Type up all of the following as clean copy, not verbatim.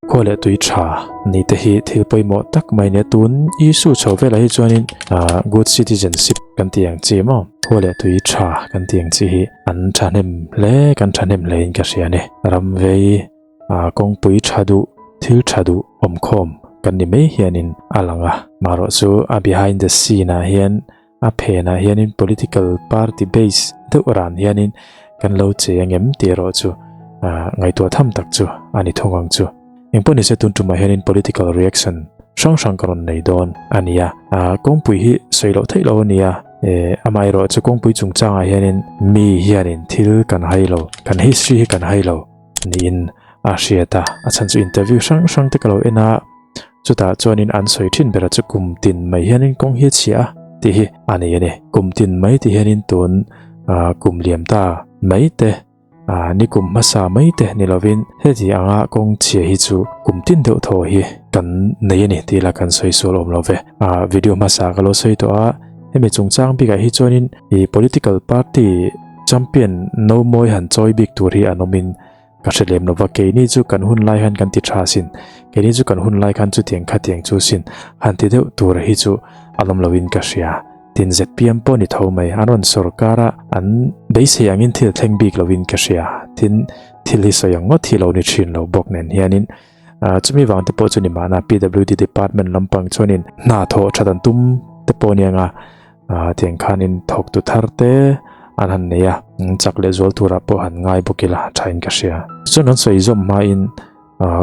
Khua leh tui tha nih te hi thil pawimawh tak mai nia tun issue chho velah hi chuanin ah good citizenship kan tih ang chi maw khua leh tui tha kan tih ang chi hi an thahnem hle kan thahnem hle in ka hria a ni ram vei ah kawngpui tha duh thil tha duh awmkhawm kan ni mai hianin a lang a marawh chu a behind the scene ah hian A phenah hianin political party base deuh ran hianin kan lo che angem tih erawh chu ngaihtuah tham tak chu a ni thung ang chu. Engpawh nise tun tumah hianin political reaction hrang hrang ka rawn nei dawn a ni a. Kawngpui hi sawi loh theih loh a ni a, amaherawh chu kawngpui chungchangah hianin mi hianin thil kan hai lo, kan history hi kan hai lo niin a hriat a. A chhan chu interview hrang hrang te ka lo en a. Chutah chuanin an sawi thin ber a chu kum tin mai hianin kawng hi a chhia a tih hi a nei a ni. Kum tin mai tih hianin tun kum liam ta mai te, ni kum hmasa mai te ni lovin heti anga kawng chhia hi chu kum tin deuh thaw hi kan nei a ni tih la kan sawi sual awm lo ve. Video hmasa ka lo sawi tawh a, hemi chungchang bikah hi chuanin i political party champion no mawi han chawi bik tur hi an awmin Ka hre lem lova, keini chu kan hun lai khan kan ti tha sin, keini chu kan hun lai khan chutiang khatiang chu sin han ti deuh tur hi chu a lawm loin ka hria. Tin zpm pawh ni tho mai, an rawn sawrkar a, an beisei angin thil thleng bik loin ka hria. Tin, thil hi sawi ang ngawt hi lo ni thin lo bawk nen hianin chumi vang te pawh chu ni mahna PWD department lampang chuanin hna thawh that an tum te pawh nia nga. Tiang khanin thawktu thar te an han nei a, chak leh zual turah pawh han ngai bawk ila thain ka hria. Chuan kan sawi zawm hmain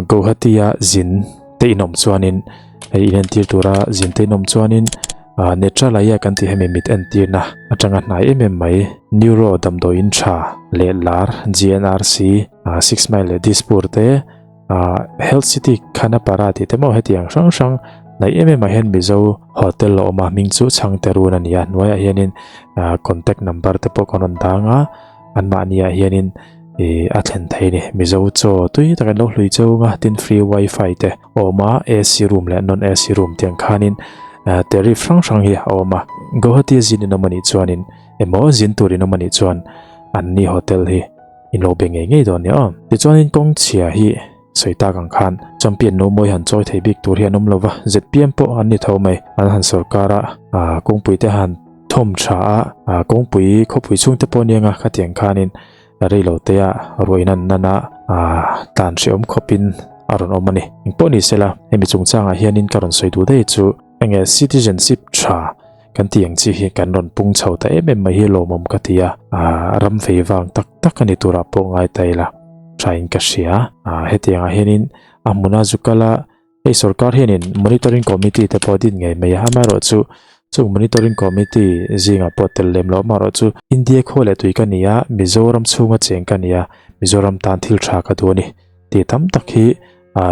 Guwahati-a zin te inawm chuanin hei inentir tura zin te inawm chuanin Netralaya kan tih hemi mit entirna atanga hnai em em mai Neuro damdawiin tha leh lar GNRC Six Mile leh Dispur te Health City Khanapara tih te maw hetiang hrang hrang hnaih em em ah hian Mizo hotel a awm a hming chu Chhangte Run a ni a hnuaiah hianin contact number te pawh kan rawn dang a anmahni ah hianin ih a thlen thei a ni Mizo chaw tui tak an lo hlui cheu ang a tin free wifi te a awm a AC room leh non AC room tiang khanin tariff hrang hrang hi a awm a Guwahati a zin in awm a nih chuanin emaw zin tur in awm a nih chuan anni hotel hi. In lo be ngei ngei dawn nia aw. Tichuanin kawng chhia hi sawi tak ang khan champion no mawi han chawi thei bik tur hi an awm lo va, zpm pawh an ni tho mai. An han sorkar a, kawngpui te han thawm tha a, kawngpui khawpui chhung te pawh nia nga khatiang khanin rei lo te a ruain an nan a, tlan hrehawm khawpin a rawn awm a ni. Engpawh ni sela hemi chungchangah hianin ka rawn sawi duh daih chu enge citizenship tha Kan tih ang chi hi kan rawn pung chho ta em em mai hi lawmawm ka ti a, ram vei vang tak tak a ni turah pawh ngai ta ila thain ka hria. Hetiangah hianin a hmuna zu kal a, hei sorkar hianin monitoring committee te pawh a din ngei mai a, amaherawhchu chung monitoring committee zingah pawh tel lem loh amaherawhchu India khua leh tui ka ni a, Mizoram chhunga cheng ka ni a, Mizoram tan thil tha ka duh a ni tih tam tak hi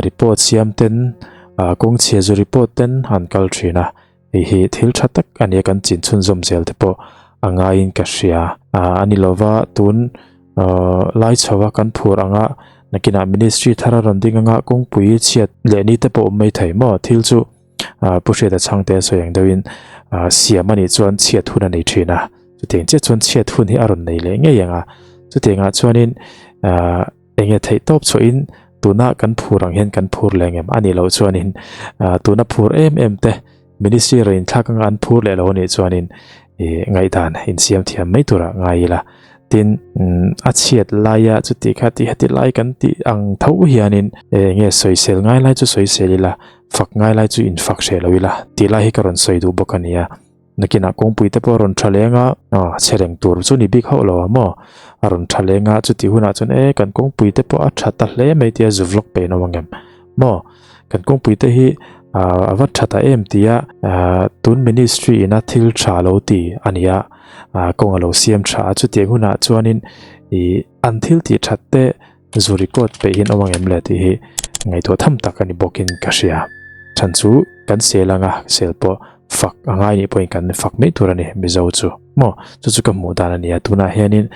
report siam ten kawngchhia zu report ten an kal thin a. Hei hi thil tha tak a nia kan chin chhunzawm zel te pawh a ngaiin ka hria. A ni lova tun lai chho a kan phur anga nakinah ministry thar a rawn ding anga kawngpui chhiat leh ni te pawh awm mai thei maw thil chu Pu Hriata Chhangte a sawi ang deuhin siam a nih chuan chhiat hun a nei thin a, chutiang chiah chuan chhiat hun hi a rawn nei leh ngei ang a, chutiangah chuanin Enge theih tawp chhuahin tuna kan phur ang hian kan phur leh ngem a nih loh chuanin tuna phur em em te ministry rawn inthlak anga an phur leh lo a nih chuanin ih ngaihdan insiam thiam mai turah ngai ila. Tin, a chhiat laia chuti kha ti heti lai kan tih ang tho hianin enge sawisel ngai lai chu sawisel ila, fak ngai lai chu infak hreh lo ila tih lai hi ka rawn sawi duh bawk a nia. Nakinah kawngpui te pawh a rawn tha leng a, aw chhe reng tur chu ni bik hauh lo a maw? A rawn tha leng a, chutih hunah chuan e kan kawngpui te pawh a tha ta hle mai tia zu vlog peih nawm ang em? Maw? Kan kawngpui te hi a va tha ta em tia tun ministry ina thil tha lo ti a ni a, kawng a lo siam tha a, chutiang hunah chuanin ih an thil tih that te zu record peih hi an awm ang em le tih hi ngaihtuah tham tak a ni bawkin ka hria. Chhan chu kan sel anga sel pawh fak a ngai nih pawhin kan fak mai tur a ni Mizo chu maw chu chu ka hmuh dan a ni a tunah hianin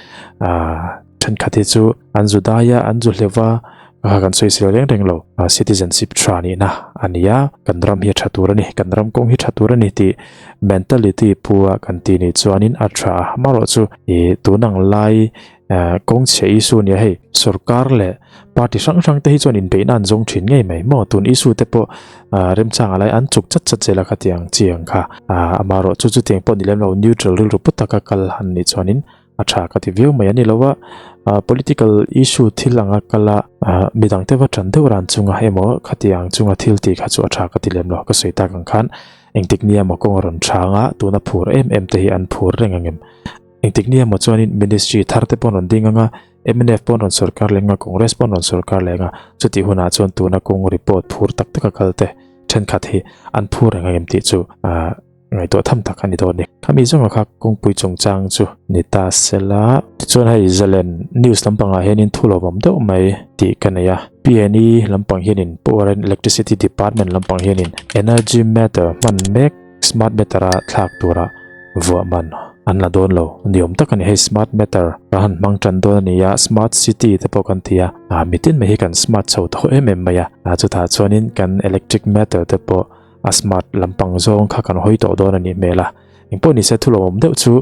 aah thenkhat hi chu an zu dai a an zu hleuh va kan sawi sel reng reng lo citizenship tha nihna a ni a kan ram hi a tha tur a ni kan ram kawng hi tha tur a ni tih mentality pu a kan tih nih chuanin a tha a amaherawhchu ih tun ang lai. Kawng chhia issue nia hei sorkar leh party hrang hrang te hi chuan inbeihna an zawng thin ngei mai maw tun issue te pawh remchang alai an chuk chat chat zel a khatiang chiang kha amaherawh chu chutiang pawh ni lem lo neutral rilru pu taka kal han nih chuanin a tha ka ti viau mai a ni lo a political issue thil anga kal a midang te va tan deuh ran chunga emaw khatiang chunga thil tih kha chu a tha ka ti lem lo ka sawi tak ang khan engtik nia maw kawng a rawn chhang a tuna phur em em te hi an phur reng ang em. Engtik ni emaw chuanin Ministry thar te pawh an rawn ding ang a, mnf pawh an rawn sorkar leh ang a, Congress pawh an rawn sorkar leh ang a, chutih hunah chuan tuna kawng report phur tak taka kal te thenkhat hi an phur reng ang em tih chu ngaihtuah tham tak a ni dawn a ni. Khami zawnga kha kawngpui chungchang chu ni ta sela. Tichuan hei Zalen news lampangah hianin thu lawmawm deuh mai tih ka nei a, PNE lampang hianin Power and Electricity Department lampang hianin Energy Meter hman mek Smart meter a thlak tura vuah man an la dawn lo ni awm tak a ni. Hei smart meter kan han hmang tan dawn a ni a, smart city te pawh kan ti a, ah mitin mai hi kan smart chho tawh em em mai a, ah chutah chuanin kan electric meter te pawh a smart lampang zawng kha kan hawi tawh dawn a nih hmel a. Engpawh ni se thu lawmawm deuh chu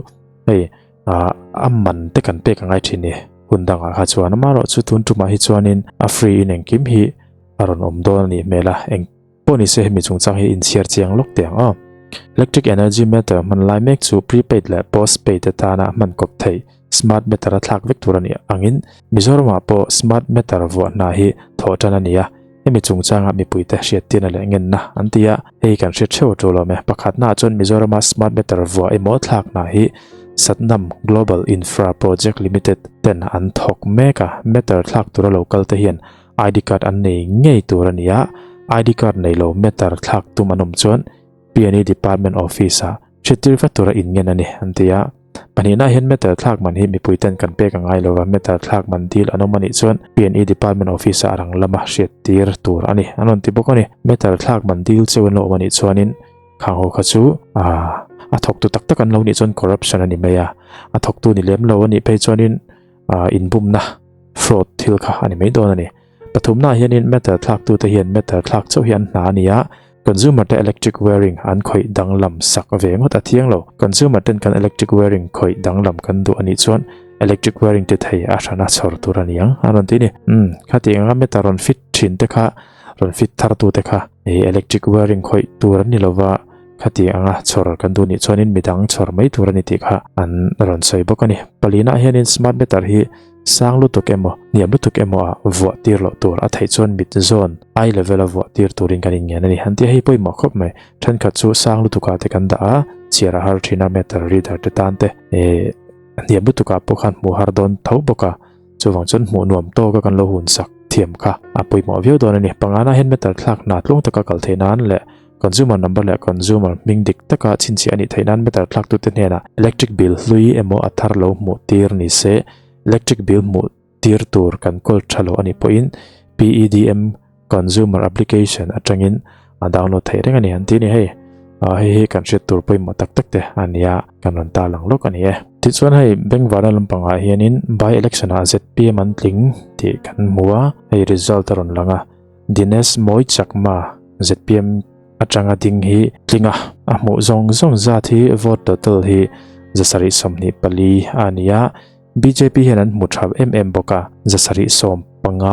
hei ah a man te kan pek a ngai thin ni hun dangah kha chuan amaherawhchu tun tumah hi chuanin a free in engkim hi a rawn awm dawn a nih hmel a, eng. Pawh ni se hemi chungchang hi inchhiar chiang lawk teh ang aw. Electric energy meter hman lai mek chu prepaid leh postpaid atana hman kawp theih smart meter a thlak vek tur a nih angin Mizoramah pawh smart meter vuah hna hi thawh tan a ni a, hemi chungchanga mipuite hriattirna leh ngenna an ti a, hei kan hriat theuh a tul awm e. Pakhatnaah chuan Mizorama smart meter vuah emaw thlak hna hi Satnam Global Infra Project Limited ten an thawk mek a, meter thlak tura lo kal te hian ID card an nei ngei tur a ni a, ID card nei lo meter thlak tum an awm chuan PNE Department Office ah hriattir vat tura inngen a ni an ti a. Pahnihna hian meter thlak man hi mipui ten kan pek a ngai lo va, meter thlak man dil an awm a nih chuan PNE Department Office ah a rang lama hriattir tur a ni an rawn ti bawk a ni. Meter thlak man dil cheu an lo awm a nih chuanin khang ho kha chu a thawktu tak tak an lo nih chuan corruption a ni mai a, a thawktu ni lem lo a nih phei chuanin inbumna fraud thil kha a ni mai dawn a ni. Pathumnaah hianin meter thlaktute hian meter thlak chauh hi an hna a ni a, consumer te electric wiring an khawih danglam sak ve ngawt a thiang lo. Consumer ten kan electric wiring khawih danglam kan duh a nih chuan electric wiring ti thei a hrana chhawr tur a ni ang a rawn ti a ni. Umm, khati anga meter rawn fit thin te kha, rawn fit thar tu te kha electric wiring khawih tur an ni lova, Khati anga chhawr kan duh nih chuanin midang chhawr mai tur a ni tih kha an rawn sawi bawk a ni. Palina hianin smart meter hi sang lutuk emaw hniam lutuk emaw ah vuah tir loh tur a theih chuan mit zawn eye level a vuah tir turin kan inngen a ni. An tih hei pawimawh khawp mai. Thenkhat chu sang lutuk ah te kan dah a, chhiar a har thin a meter reader te tan te eh hniam lutuk ah pawh khan hmuh har dawn tho bawk a. Chuvang chuan hmuh nuam tawka kan lo hun sak thiam kha a pawimawh viau dawn a ni. Pangana hian meter thlak hna tluang taka kal theih nan leh Consumer number leh consumer hming dik taka chhinchhiah a nih theih nan meter thlaktute hnenah electric bill hlui emaw a thar lo hmuh tir ni se, electric bill hmuh tir tur kan kawl tha lo a nih pawhin PEDM consumer application atangin a download theih reng a ni an ti a ni hei. Hei hi kan hriat tur pawimawh tak tak te a nia kan rawn ta lang lawk a ni e. Tichuan hei Bengvarna lampangah hianin by election ah zpm an tling tih kan hmu a, hei result a rawn lang a. Dinesh Mawi Chakma, zpm atanga ding hi tling a, a hmuh zawng zawng zat hi vote total hi 724 a ni a, bjp hian an hmu tha em em bawk a, 715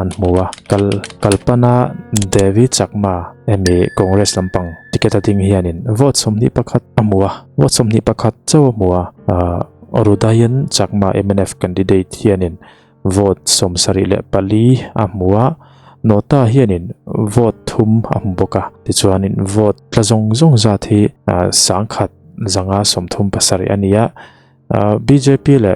an hmu a. Kal Kalpana Devi Chakma hemi Congress lampang ticket a ding hianin vote 21 a hmu a, vote 21 chauh a hmu a, Rudayan Chakma mnf candidate hianin Vote 74 a hmu a, Nota hianin vote thum a hmu bawk a. Tichuanin vote tla zawng zawng zat hi sangkhat zanga 37 a ni a. Bjp leh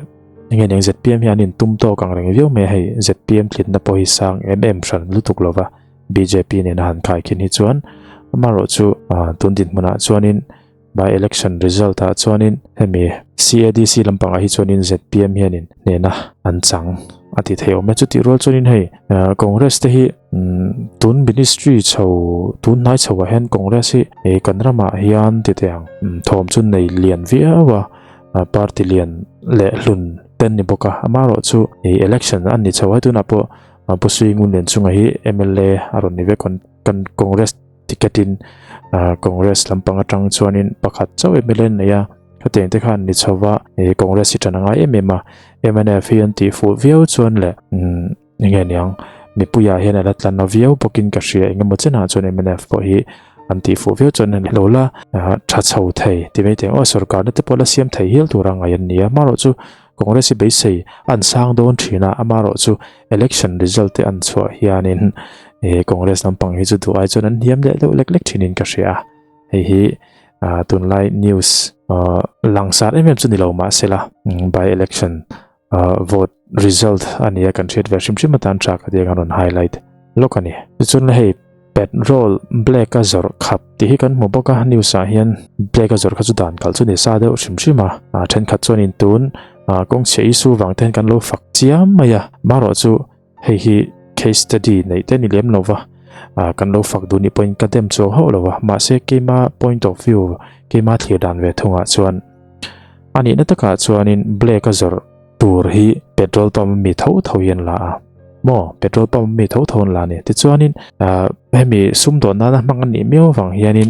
nge eng zpm hi an intum tawk ang reng viau mai a, hei zpm tlinna pawh hi sang em em hran lutuk lo va, bjp nena han khaikhin hi chuan amaherawhchu tun dinhmunah chuanin By election result ah chuanin hemi CADC lampangah hi chuanin zpm hianin hnehna an chang a ti thei awm e. Chutih rual chuanin hei Congress te hi tun ministry chho tun hnai chho ah hian Congress hi kan ramah hian ti teh ang thawm chu nei lian viau a party lian leh hlun ten ni bawk a. Amaherawh chu election an ni chho a tunah pawh Pu Sui Ngun Lianchunga hi mla a rawn ni vek kan Congress ticket in Congress lampang atang chuanin pakhat chauh MLA an nei a. Khatiang te khan ni chho va, ih Congress hi ṭan a ngai em em a, mnf hi an tih fuh viau chuan leh umm enge niang mipuiah hian a la tla na viau bawkin ka hria engemaw chenah chuan mnf pawh hi an tih fuh viau chuan lo la tha chho thei ti mai teh ang aw sorkarna te pawh la siam thei hial tura ngaih an ni a amaherawhchu Congress hi beisei an sang dawn thin a amaherawhchu election result te an chhuah hianin ih Congress lampang hi chu duh ai chuan an hniam leh deuh lek lek thinin ka hria a. Hei hi tunlai news langsar em em chu ni lo mahsela by election vote result a nia kan hriat ve hrim hrim atan tha ka tia kan rawn highlight lawk a ni. Tichuan hei petrol black a zawrh khap tih hi kan hmu bawk a news ah hian black a zawrh kha chu dan kalh chu ni sa deuh hrim hrim a, thenkhat chuanin tun kawngchhia issue vang te hian kan lo fak chiam mai a, marawhchu Hei hi case study neih te ni lem lo va, kan lo fak duh nih pawhin ka dem chuang hauh lo va, mahse keima point of view, keima thlir dan ve thungah chuan a nihna takah chuanin black a zawrh tur hi petrol pump mi tho tho hi an la a, maw petrol pump mi tho tho an la a ni. Tichuanin hemi sumdawn nana hmang a nih miau avang hianin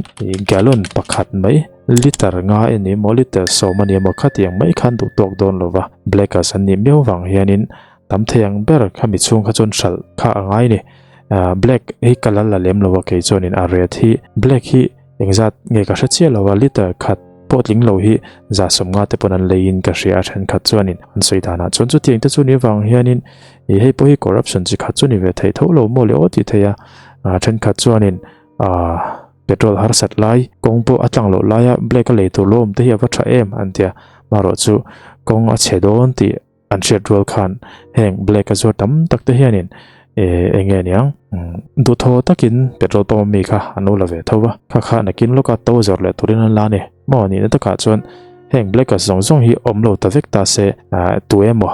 gallon pakhat mai liter nga a ni emaw liter sawm a ni emaw khatiang mai khan duh tawk dawn lo va, blackers an nih miau avang hianin Tam thei ang ber kha mi chhung kha chuan hralh kha a ngai ni. Ah black hi ka la la lem lo a kei chuanin a red hi black hi engzat nge ka hre chiah lo a liter khat pawh tling lo hi za sawmnga te pawn an leiin ka hria a thenkhat chuanin an sawi danah chuan chutiang te chu ni avang hianin ih hei pawh hi corruption chi khat chu ni ve thei tho lo maw le aw tih theih a ah thenkhat chuanin ah petrol harsat lai kawng pawh a tlang loh laia black a lei tur lo awm te hi a va tha em an tia marawh chu kawng a chhe dawn tih An hriat rual khan heng black a zuar tam tak te hianin eh eng nge niang duhthaw takin petrol pump ami kha an lo la ve tho va, kha kha nakin lawka to zawrh leh turin an la a ni. Maw nihna takah chuan heng black a zawng zawng hi awm lo ta vek ta se tu emaw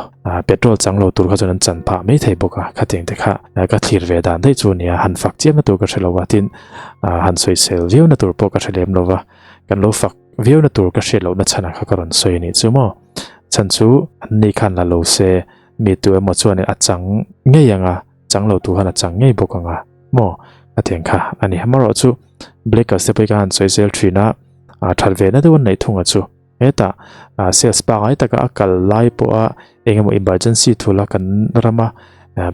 petrol chang lo tur kha chuan an chan phah mai thei bawk a, khatiang te kha ka thlir ve dan daih chu nia han fak chiamna tur ka hre lo va, tin han sawisel viauna tur pawh ka hre lem lo va, kan lo fak viauna tur ka hriat lohna chhanah kha ka rawn sawi a nih chu maw. Chhan chu an ni khan la lo se, mi tu emaw chuanin a chang ngei ang a, chang lo tu khan a chang ngei bawk ang a, maw? A tiang kha a ni. Amaherawhchu Blakers te pawh hi ka han sawi zel thin a, a that ve na deuh an neih thung a chu. Hetah sales pangngai taka a kal lai pawha eng emaw emergency thula kan rama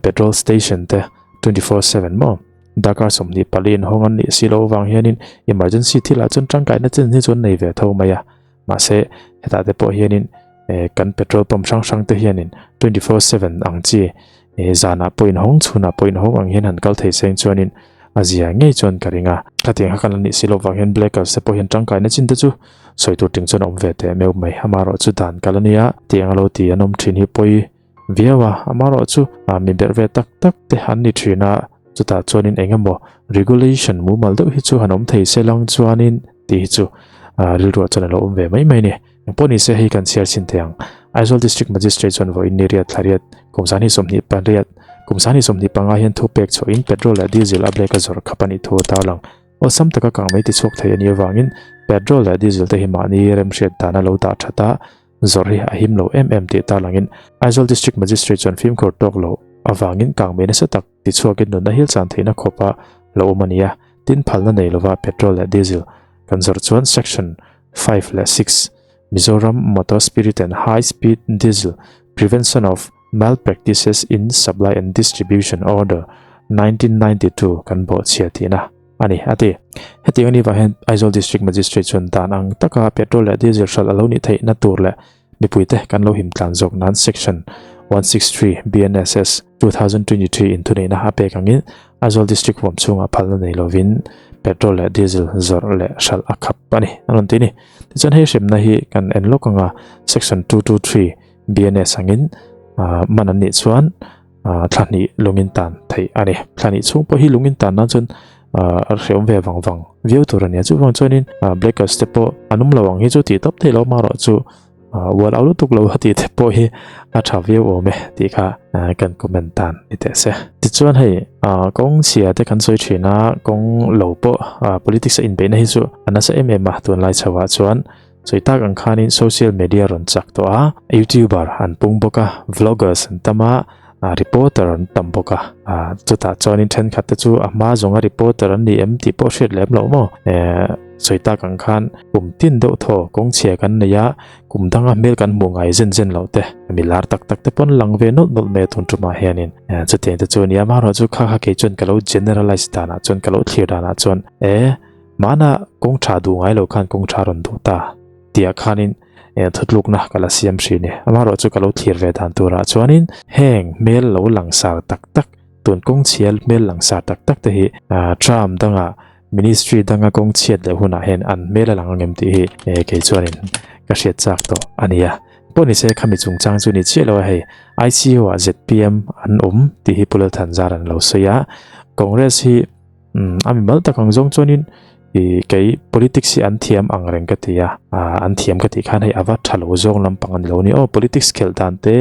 petrol station te 24/7 maw? Darkar 24 in hawng an nih si loh avang hianin emergency thilah chuan tangkaina chen hi chu an nei ve tho mai a. Mahse, hetah te pawh hianin eh kan petrol pump hrang hrang te hianin 24/7 ang chi eh zanah pawh inhawng chhunah pawh inhawng ang hian han kal thei seng chuanin a zia ngei chuan ka ring a. Khatiang kha kan la nih si loh vang hian Blackers te pawh hian tangkaina chin te chu sawi tur ting chuan a awm ve teh meuh mai. Amaherawhchu dan kal a nia, tiang a lo ti an awm thin hi pawi viau a, amaherawhchu mi berh ve tak tak te an ni thin a, chutah chuanin eng emaw regulation mumal deuh hi chu han awm thei se lang chuanin tih hi chu rilruah chuan a lo awm ve mai mai a ni. Engpawh ni se hei kan chhiar chhin thei ang. Aizawl District Magistrate chuan vawiin ni riat thla riat kum sangni 28 kum sangni 25 hian thu pek chhuahin petrol leh diesel a black a zawrh khap a nih thu a tarlang. Awlsam taka kang mai tichhuak thei a nih avangin petrol leh diesel te hi mahni remhriat dana lo dah that a, Zawrh hi a him lo em em tih tarlangin Aizawl District Magistrate chuan fimkhur tawk loh avangin kangmei nasa tak tichhuakin nunna hil chan theihna khawpa lo awm a ni a, tin phalna nei lova petrol leh diesel kan zawrh chuan Section 5 leh 6 Mizoram Motor Spirit and High Speed Diesel Prevention of Malpractices in Supply and Distribution Order 1992 kan bawhchhia tihna a ni, a ti. Hetiang a nih vang hian Aizawl District Magistrate chuan dan ang taka petrol leh diesel hralh a lo nih theihna tur leh mipuite kan lo him tlan zawk nan Section 163 BNSS 2023 in thuneihna a pek angin Aizawl District huam chhungah phalna nei lovin petrol leh diesel zawrh leh hralh a khap a ni, a rawn ti a ni. Tichuan hei hremna hi kan en lawk anga Section 223 BNS angin man an nih chuan thla hnih lungin tan theih a ni. Thla hnih chhung pawh hi lungin tan nan chuan a hreawm ve vang vang viau tur a nia. Chuvang chuanin Blackers te pawh an awm lo ang hi chu tih tawp theih lo marawh chu ual au lutuk lo a tih te pawh hi a tha viau awm e tih kha kan comment tan ni teh se. Tichuan hei kawng chhia te kan sawi thin a, kawng lo pawh politics a inbeihna hi chu a nasa em em a tunlai chho ah chuan. Sawi tak ang khanin social media rawn chak tawh a, youtuber an pung bawk a, vloggers an tam a, Reporter an tam bawk a, chutah chuanin thenkhat te chu a hma zawnga reporter an ni em tih pawh hriat lem loh maw? Sawi tak ang khan kum tin deuh thaw kawng chhia kan nei a, kum danga hmel kan hmuh ngai zen zen loh te, mi lar tak tak te pawn lang ve nawlh nawlh mai a tun tumah hianin. Chutiang te chu a ni a, amaherawhchu kha kha kei chuan ka lo generalize danah chuan ka lo thlir danah chuan e mahna kawng tha duh ngai lo khan kawng tha rawn duh ta tihah khanin thutlukna ka la siam thin e. Amaherawhchu ka lo thlir ve dan turah chuanin heng hmel lo langsar tak tak tun kawng chhia hmel langsar tak tak te hi term dangah Ministry danga kawng chhiat leh hunah hian an hmel a lang angem tih hi kei chuanin ka hriat chak tawh a ni a. Pawh ni se khami chungchang chu ni chiah lo a hei ICU ah zpm an awm tih hi Pu Lalthanzar an lo sawi a. Congress hi a mimal tak ang zawng chuanin kei politics hi an thiam ang reng ka ti a, an thiam ka tih khan hei a va tha lo zawng lampang a ni lo ni aw. Politics khelh dan te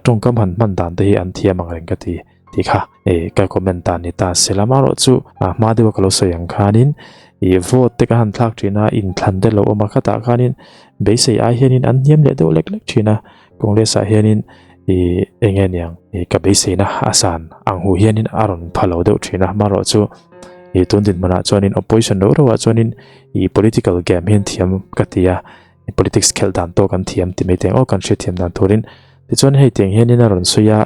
tawngkam han hman dan te hi an thiam ang reng ka ti. Tih kha eh ka comment dan ni ta se lam erawh chu a hma deuha ka lo sawi ang khanin ih vote te ka han thlak thin a inthlan te lo awm a khatah khanin beisei ai hianin an hniam leh deuh lek lek thin a Congress ah hianin ih eng nge niang ih ka beiseina a san ang hu hianin a rawn pha lo deuh thin a amaherawh chu ih tun dinhmunah chuanin opposition reuh reuhah chuanin ih political game hian thiam ka ti a. Politics khelh dan tawk an thiam ti mai teng aw kan hriatthiam dan turin. Tichuan hei tiang hianin a rawn sawi a,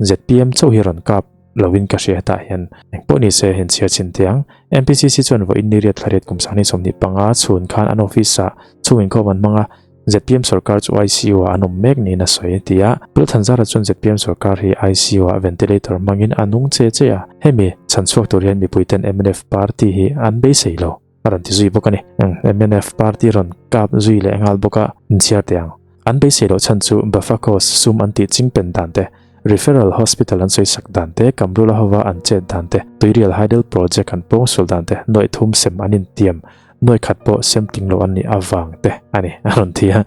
zpm chauh hi rawn kap lovin ka hria hetah hian. Engpawh ni se hen chhiar chhin teh ang. MPCC chuan vawiin ni riat thlariat kum 2025 chhun khan an office ah chhung inkhawm an hmang a, zpm sorkar chu ICU ah an awm mek niin a sawi a ti a. Pu Thanzara chuan zpm sorkar hi ICU ah ventilator hmangin a nung che che a, hemi chhanchhuak tur hian mipuiten mnf party hi an beisei lo. A rawn ti zui bawk a ni. Mnf party rawn kap zui leh nghal bawk a, inchhiar teh ang. An beisei loh chhan chu Bafakos sum an tih chingpen dan te, Referral Hospital an sawi sak dan te, Kamrula hova an chet dan te, Tuirial Hydel Project an pawngsual dan te, nuaih thum sem an intiam, nuaih khat pawh sem tling loh an nih avang te a ni. A rawn ti a,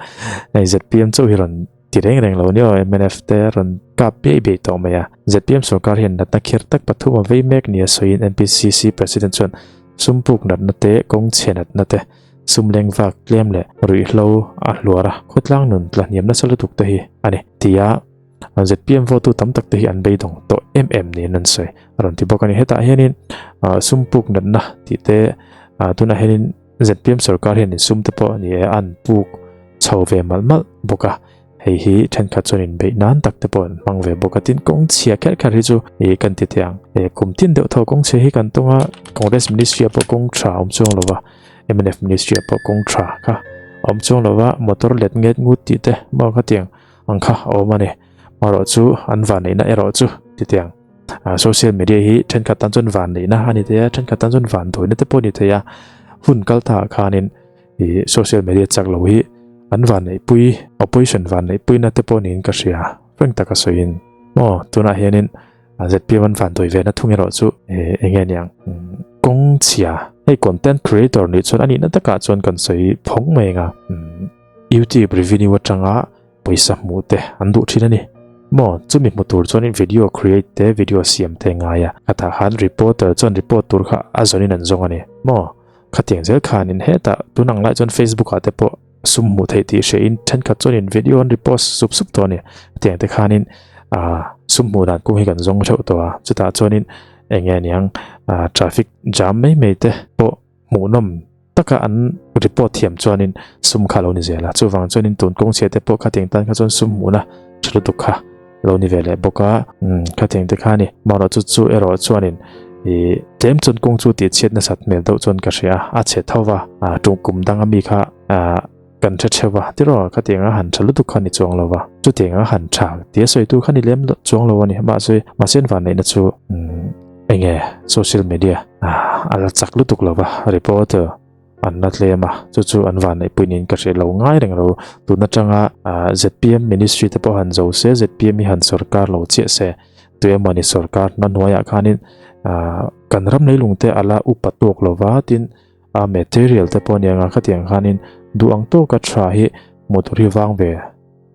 hei zpm chauh hi rawn ti reng reng lo nia aw, mnf te rawn kap biaih biaih tawh mai a. Zpm sorkar hian natna kher tak pathum a vei mek nia sawiin MPCC President chuan Sum puk natna te, kawng chhe natna te, sum leng vak tlem leh ruihhlo a hluar a, khawtlang nun tla hniam nasa lutuk te hi a ni, tia zpm votu tam tak te hi an beidawng tawh em em niin an sawi a rawn ti bawk a ni. Hetah hianin sum puk natna tih te tunah hianin zpm sorkar hianin sum te pawh a ni e, an puk chho ve malh malh bawk a. Hei hi thenkhat chuan inbeih nan tak te pawh an hmang ve bawk a, tin kawng chhia kher kher hi chu ih kan ti thei ang. Ih kum tin deuh tho kawng chhia hi kan tung a, Congress ministry ah pawh kawng tha a awm chuang lo va, mnf ministry ah pawh kawng tha kha a awm chuang lo va, motor let nget ngut tih te maw khatiang ang kha a awm a ni. Marawh chu an vanneihna erawh chu ti thei ang. Social media hi thenkhat tan chuan vanneihna a ni thei a, thenkhat tan chuan vanduaina te pawh a ni thei a, hun kal ta ah khanin Ih social media chak lo hi an vanneihpui opposition vanneihpuina te pawh niin ka hria reng taka sawiin maw tunah hianin zpm an vanduai ve na thung erawh chu eng nge niang kawng chhia hei content creator nih chuan a nihna takah chuan kan sawi phawng mai anga youtube revenue atanga pawisa hmuh te an duh thin a ni maw chumi hmu tur chuanin video create te video siam te ngai a khatah khan reporter chuan report tur kha a zawnin an zawng a ni maw. Khatiang zel khanin hetah tun ang lai chuan Facebook ah te pawh sum hmuh theih tih hria in thenkhat chuanin video an repost sup sup tawh a ni. Hetiang te khanin ah sum hmuh dan kawng hi kan zawng theuh tawh a, chutah chuanin eng nge niang ah traffic jam mai mai te pawh hmuhnawm taka an report thiam chuanin sum kha a lo ni zel a, chuvang chuanin tun kawng chhia te pawh khatiang tan kha chuan sum hmuhna tha lutuk kha lo ni ve leh bawk a umm khatiang te kha a ni marawh chu chu erawh chuanin ih tlem chuan kawng chu tih chhiat nasat hmel deuh chuan ka hria a chhe tho va ah ṭum kum dang ami kha ah kan hre theuh va tiraw khatiang a han ṭha lutuk kha ni chuang lo va chutiang a han ṭha tia sawi tu kha ni lem chuang lo a ni mahse mahse an vanneihna chu umm eng nge social media ah a la chak lutuk lo va reporter An la tlem a, chu chu an vanneihpui niin ka hrilh lo ngai reng lo. Tun atanga zpm ministry te pawh han zo se, zpm hi han sorkar lo chiah se, tuemawni sorkar hna hnuaiah khanin kan ram leilung te a la upa tawk lo va, tin a material te pawh ania nga khatiang khanin duh ang tawka tha hi hmuh tur hi vang ve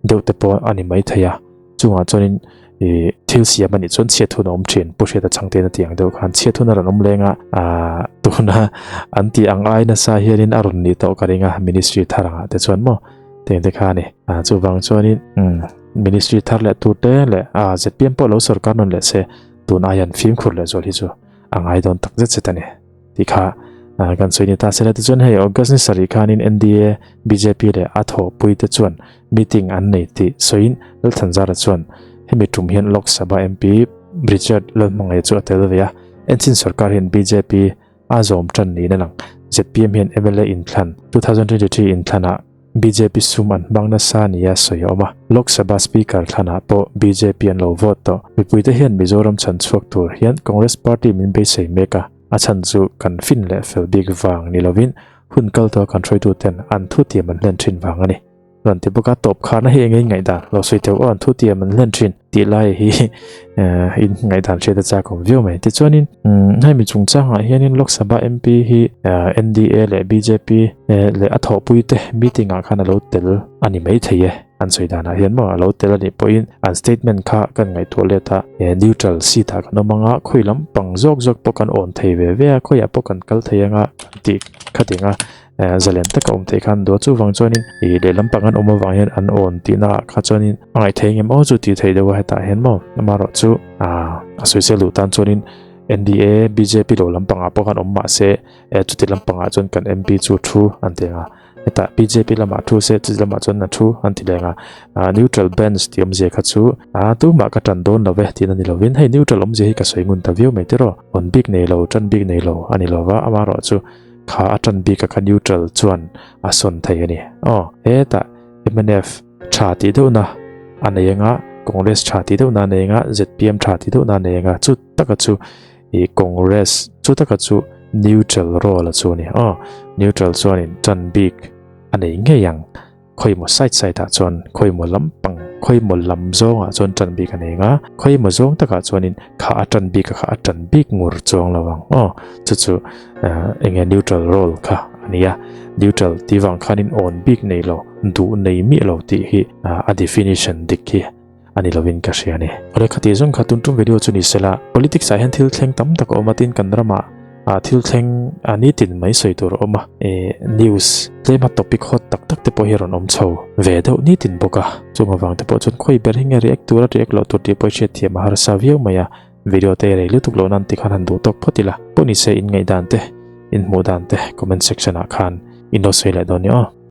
deuh te pawh a ni mai thei a, chungah chuanin ih thil siam a nih chuan chhiat hun a awm thin, Pu Hriata Chhangte na tih ang deuh khan chhiat hun a rawn awm leng a, aah tuna an tih ang ai nasa hianin a rawn nih tawh ka ring a, ministry thar angah te chuan maw tiang te kha a ni, ah chuvang chuanin umm. Ministry thar leh tur te leh a zpm pawh lo sorkar nawn leh se tun aia an fimkhur leh zual hi chu a ngai dawn tak zet zet a ni tih kha kan sawi ni ta sela. Tichuan hei August ni sarih khanin NDA, bjp leh a thawhpui te chuan meeting an nei tih sawiin Lalthanzara chuan hemi tum hian Lok Sabha MP Richard Lalhmangaih chu a tel ve a, Enchin sorkar hian bjp a zawm tan niin a lang. Zpm hian mla inthlan 2023 inthlanah Bjp sum an hmang nasa nia sawi a awm a, Lok Sabha Speaker thlanah pawh bjp an lo vote tawh. Mipuite hian Mizoram chhan chhuak tur hian Congress party min beisei mek a, a chhan chu kan fin leh fel bik vang ni lovin hun kal tawha kan hruaituten an thutiam an hlen thin vang a ni. Rawn ti bawk a, tawp kharna hi eng nge ngaihdan lo sawi teuh aw an thutiam an hlen thin tih lai hi in ngaihdan hriat a chak awm viau mai. Tichuanin hemi chungchangah hianin Lok Sabha MP hi NDA leh bjp leh a thawhpui te meeting ah khan a lo tel a ni maithei e an sawi danah hian maw a lo tel a nih pawhin an statement kha kan ngaihtuah let a neutral seat ah kan awm anga khawi lampang zawk zawk pawh kan awn thei ve ve a khawiah pawh kan kal thei anga kan tih khating a. Zalen taka awm theih khan duah chuvang chuanin ih lehlam pang an awm avang hian an awn tihna ah kha chuanin a ngaih theih engemaw chu tih theih deuh a hetah hian maw amaherawh chu ah a sawisel duh tan chuanin NDA bjp lo lampangah pawh khan awm mahse eh chuti lampangah chuan kan MP chu thu an ti ang a hetah bjp lamah thu se chuti lamah chuan a thu an ti leng a ah neutral bench tih awmzia kha chu ah tumah ka tan dawn lo ve tihna ni lovin hei neutral awmzia hi ka sawi ngun ta viau mai tiraw awn bik nei lo tan bik nei lo a ni lova amaherawh chu Kha a tan bik a kha neutral chuan a sawn thei a ni. Aw, hetah mnf tha tih deuhna a nei anga, Congress tha tih deuhna a nei anga, zpm tha tih deuhna a nei anga, chu taka chu ih Congress, chu taka chu neutral role a chu a ni. Aw, neutral chuanin tan bik a nei ngei ang. Khawimaw side side ah chuan khawimaw lampang khawimaw lam zawngah chuan tan bik a nei ang a, khawimaw zawng takah chuanin kha a tan bik a kha a tan bik ngur chuang lo ang aw chu chu eng nge neutral role kha a ni a, neutral tih vang khanin awn bik nei lo duh nei miah lo tih hi a definition dik hi a ni lovin ka hria a ni. Awle khati zawng kha tun tum video chu ni sela, politics ah hian thil thleng tam tak a awm a tin kan ramah ah thil thleng a nitin mai sawi tur a awm a, eh news tlema topic hot tak tak te pawh hi a rawn awm chho ve deuh nitin bawk a, chung avang te pawh chuan khawi ber hi nge react tur a react loh tur tih pawh i hriat thiam a harsa viau mai a, video te rei lutuk loh nan tikhan han duh tawk phawt ila, pawh ni se in ngaihdan te, in hmuh dan te comment section ah khan in lo sawi leh dawn ni aw.